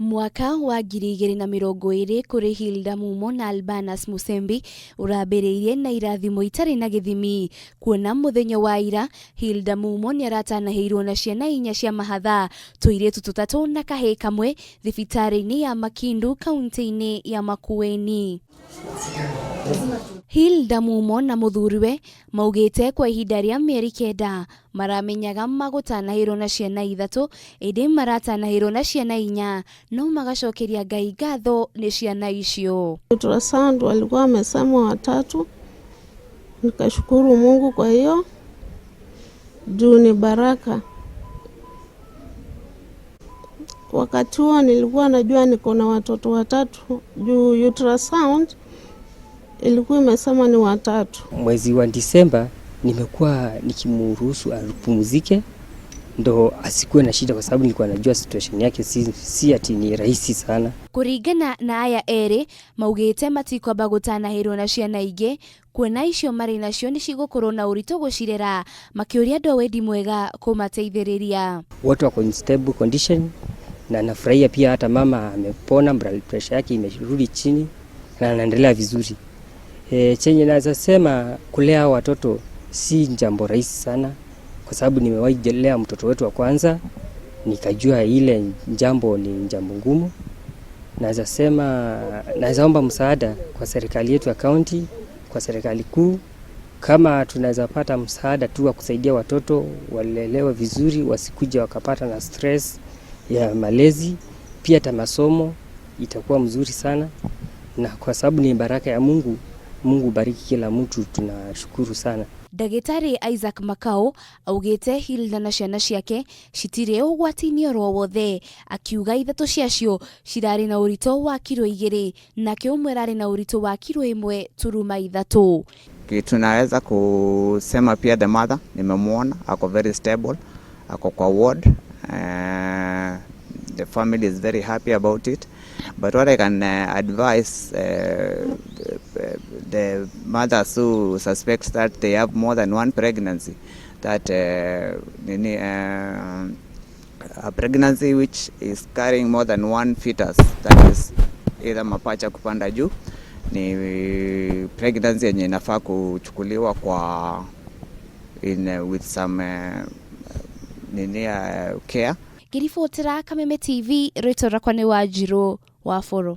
Mwaka wa 2020 kũrĩ Hilda Mumo na Albanus Musembi ũrambĩrĩirie na irathimo itarĩ na gĩthimi, kuona mũthenya wa ira Hilda Mumo nĩaratanahĩirwo na ciana inya cia mahatha, tũirĩtu tũtatũ na kahĩĩ kamwe, thibitarĩ-inĩ ya Makindu kaunti-inĩ ya Makueni. Hilda Mumo na mũthuriwe maugĩte kwa ihinda rĩa mĩeri 9 maramenyaga magũtanahĩrwo na ciana ithatũ, ĩndĩ maratanahĩrwo na ciana inya, no magacokeria Ngai ngatho nĩ ciana icio. Ultrasound walikuwa wamesema watatu, nikashukuru Mungu kwa hiyo juu ni baraka. Wakati huo nilikuwa najua niko na watoto watatu juu ultrasound ilikuwa imesema ni watatu. Mwezi wa Disemba nimekuwa nikimruhusu apumzike ndo asikuwe na shida, kwa sababu nilikuwa najua situation yake si ati ni rahisi sana. Kũringana na aya erĩ, maugĩte matikwamba gũtanahĩrwo na ciana ingĩ, kuona icio marĩ nacio nĩ cigũkorwo na ũritũ gũcirera, makĩũria andũ a wendi mwega kũmateithĩrĩria. Wote wako in stable condition na nafurahia pia hata mama amepona, blood pressure yake imerudi chini na anaendelea vizuri. Chenye naweza sema, kulea watoto si jambo rahisi sana, kwa sababu nimewahi lea mtoto wetu wa kwanza, nikajua ile jambo ni jambo ngumu. Naweza sema, naweza omba msaada kwa serikali yetu ya kaunti, kwa serikali kuu, kama tunaweza pata msaada tu wa kusaidia watoto walelewe vizuri, wasikuja wakapata na stress ya malezi, pia hata masomo itakuwa mzuri sana, na kwa sababu ni baraka ya Mungu. Mungu bariki kila mtu, tunashukuru sana. Ndagĩtarĩ Isaac Makau augĩte Hilda na ciana ciake citirĩ ũgwati-inĩ oro wothe, akiuga ithatũ ciacio cirarĩ na ũritũ wa kiro 2, nake ũmwe ararĩ na ũritũ wa kiro 1.3. Tunaweza kusema pia the mother nimemwona ako very stable, ako kwa ward. The family is very happy about it, but what I can advise the mothers who suspect that they have more than one pregnancy, that nini, a pregnancy which is carrying more than one fetus, that is either mapacha kupanda juu, ni pregnancy yenye inafaa kuchukuliwa kwa in with some nini, care. Ngĩribotera Kameme TV, rĩtwa rĩakwa nĩ Wanjirũ wa Bũrũ.